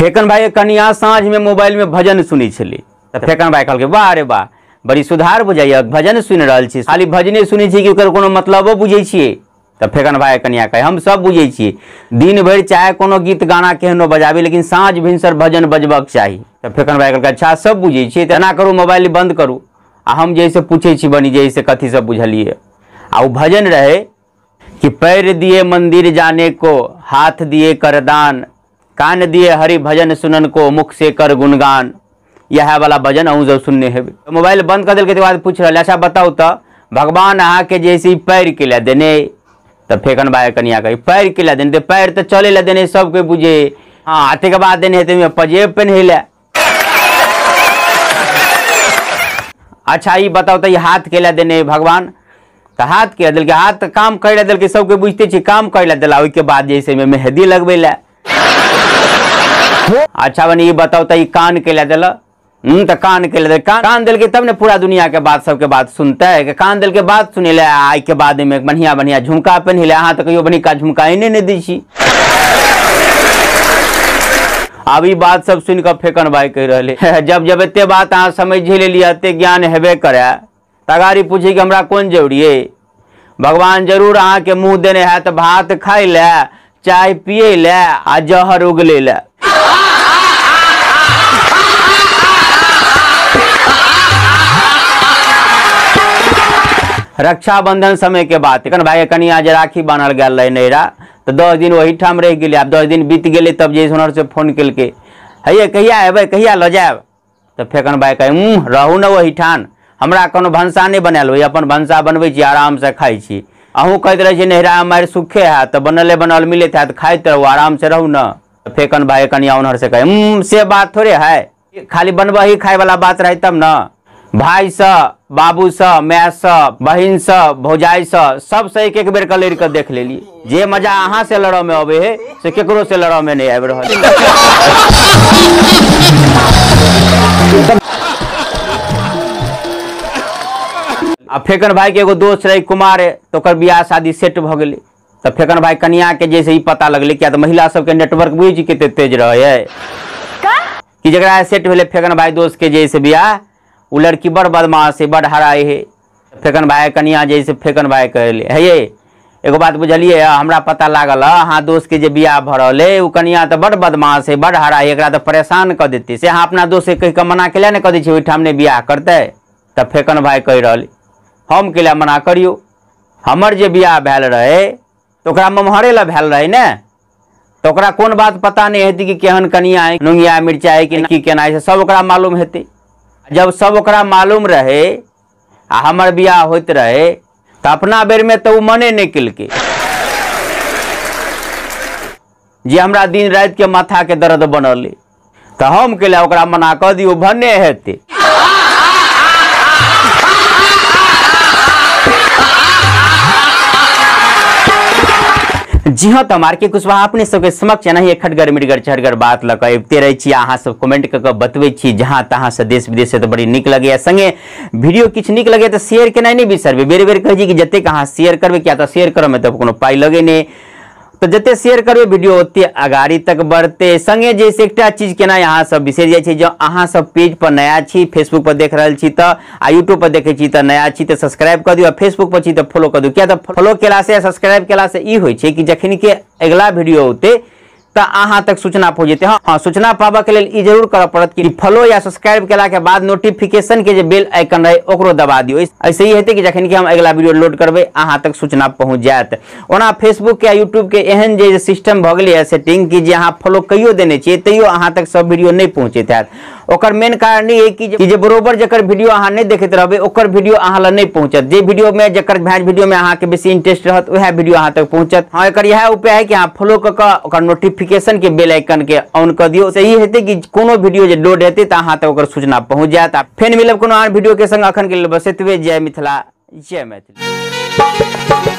फेकन भाई कनिया साँझ में मोबाइल में भजन सुनै छलै त फेकन भाई कहलकै वाह रे वाह बड़ी सुधार बुझाइया भजन सुनि रहल छी खाली भजने सुनै छी कि ओकर कोनो मतलबो बुझै छियै। त फेकन भाई कनिया कहे हम सब बुझै छियै दिन भरि चाहे कोनो गीत गाना केहनो बजाबी लेकिन साँझ भिनसर भजन बजबक चाही। त फेकन भाई कहलकै अच्छा सब बुझै छियै त एना करू मोबाइल बंद करू आ हम जैसे पूछै छी बनी जैसे कथी सब बुझलियै। आ ओ भजन रहे कि पैर दिए मंदिर जाने को हाथ दिए करदान कान दिए हरि भजन सुनन को मुख से कर गुणगान। यह वाला भजन अहूँ सब सुनने हेबै। मोबाइल बंद कर देलकै बाद पूछ रहल अच्छा बताउ त भगवान अहाँके जैसे पैर के लए देने। त फेकन भाई कनिया कही पैर के लए देने पैर तऽ चले लए देने सबके बुझे हाँ ताहिके बाद देने हेतै पजेब पेन्है लए। अच्छा ई बताउ त ई हाथ के लए देने भगवान त हाथ के देलकै हाथ तऽ काम करै लए देलकै सबके बुझिते छी काम करै लए देला ओहिके बाद जे छै मेहदी लगबै लए। अच्छा बनी ई बताउ त ई कान के लए देलक त कान के लए कान देलकै तब ने पूरा दुनिया के बात सबके बात सुनतै कान देलकै बात सुनै लए आ एहिके बाद एहिमे बढ़िया बढ़िया झुमका पेन्है लए अहाँ तऽ कहियो बढ़िका झुमका एने नहि दै छी। आब ई बात सब सुनि कऽ फेकन भाई कहि रहले जब जब एते बात अहाँ समझि लेलियै एते ज्ञान हेबे करे तगारी पूछे कि हमरा कोन जरूरी है। भगवान जरूर अहाँके मुँह देने हैत भात खाइ लए चाय पियै लए आ जहर उगलै लए। रक्षाबंधन समय के बात फेकन भाई कनिया जे राखी बान्हल गेल रहे नैरा तऽ 10 दिन ओहिठाम रहि गेलै। आब 10 दिन बीत गेलै तब जे हुनर से फोन केलकै हे कहिया एबै कहिया लऽ जायब। तऽ फेकन भाई कहे रहू ने ओहिठाम हमरा कोनो भनसा नहि बनायल होइए अपन भनसा बनबै छी आरामसँ खाइ छी। अहूँ कहैत रहै छी नैहरा मारि सुखे हैत तऽ बनले बनल मिलैत हैत खाइत रहू आरामसँ रहू ने। फेकन भाई कनिया उन्हर से कहे से बात थोड़े है खाली बनबही खायवला बात रहै तब ने। भाईसँ बाबूसँ मायसँ बहिनसँ भौजाइसँ सबसँ एक एक बेर के लड़ि कऽ देख लेलियै जे मजा अहाँ से लड़ऽ में अबै है से केकरो से लड़ऽ में नहीं आबि रहल। आ फेकन भाई के एगो दोस्त रहे कुमार तऽ ओकर बियाह शादी सेट भऽ गेलै। तऽ फेकन भाई कनिया के जैसे ई पता लगलै किया तऽ महिला सबके नेटवर्क बुझि छी कते तेज रहै है कि जकरा सेट भेलै फेकन भाई दोस्त के जैसे बियाह ओ लड़की बड़ बदमाश है बड़ हराइ है। फेकन भाई कनिया जैसे फेकन भाई कहले हे ये एगो बात बुझलियै हमरा पता लागल अहाँ दोस्त के जे बियाह भऽ रहल है ओ कनिया तऽ बड़ बदमाश है बड़ हराइ है एकरा तऽ परेशान कऽ देतै से अहाँ अपना दोस्त के कहि कऽ मना केला नहि कऽ दै छियै ओहिठाम नहि बियाह करतै। तऽ फेकन भाई कहि रहल हम केला मना करियौ हमर जे बियाह भेल रहै तऽ ओकरा ममहरे लए भेल रहै ने तऽ ओकरा कोन बात पता नहि हेतै कि केहन कनिया है नुंगिया मिर्चा है कि केना है सब ओकरा मालूम हेतै। जब सब ओकरा मालूम रहे आ हमर बियाह होइत रहे तऽ अपना बेरमे तऽ ओ मने नहि केलकै जे हमरा दिन राति के माथा के दर्द बनल तऽ हम केला ओकरा मना कऽ दियौ भने हेतै। जी हाँ, तो हम आर के कुशवाहा अपने सबके समक्ष एनाही एक खटगर मिटगर चहटगर बात लऽ कऽ अबिते रहै छी। अहाँ सब कमेंट कऽ कऽ बतबै छी जहाँ तहाँ से देश विदेश से, तऽ बड़ी नीक लगैया। संगे वीडियो किछु नीक लगैया तऽ शेयर केनाइ नहि बिसरबै। बेर बेर कहै छी कि जतेक अहाँ शेयर करबै, किया तऽ शेयर करऽमे तऽ कोनो पाइ लगै नहि, तऽ जते शेयर करबै वीडियो ओते अगाड़ी तक बढ़तै। संगे जे एकटा चीज केना अहाँ सब बिसरि जाइ छी, जँ अहाँ सब पेज पर नया छी, फेसबुक पर देख रहल छी तऽ आ यूट्यूब पर देखै छी तऽ नया छी तऽ सब्सक्राइब कऽ दियौ, आ फेसबुक पर छी तऽ फॉलो कऽ दियौ। किया तऽ फॉलो केलासँ सब्सक्राइब केलासँ ई होइ छै कि जखन के अगिला वीडियो औतै तऽ अहाँ तक सूचना पहुँच जेतै। हाँ, सूचना पाबऽ के लेल ई जरूर करऽ पड़त कि फॉलो या सब्सक्राइब केला के बाद नोटिफिकेशन के जे बेल आइकन रहै ओकरो दबा दियौ। ऐसे ही हेतै कि जखन कि हम अगिला वीडियो लोड करबै अहाँ तक सूचना पहुँच जायत। ओना फेसबुक के या यूट्यूब के एहन जे सिस्टम भऽ गेलै सेटिंग कि जे अहाँ फॉलो कहियो देने छियै तैयो अहाँ तक सब वीडियो नहि पहुँचैत हैत। ओकर मेन कारण ई है कि जे बरोबर जकर वीडियो अहाँ नहि देखैत रहबै ओकर वीडियो अहाँ लग नहि पहुँचत। जे वीडियो में जकर भैंस वीडियो में अहाँके बेसी इंटरेस्ट रहत वएह वीडियो अहाँ तक पहुँचत। हाँ, एकर इएह उपाय है कि अहाँ फॉलो कऽ कऽ ओकर नोटिफिकेशन के बेल आइकन के ऑन कऽ दियौ। से ई हेतै कि कोनो वीडियो जे लोड हेतै तऽ अहाँ तक ओकर सूचना पहुँच जायत। आ फेर मिलब कोनो आन वीडियो के संग। अखन के लेल बस एतबे। जय मिथिला, जय मैथिली।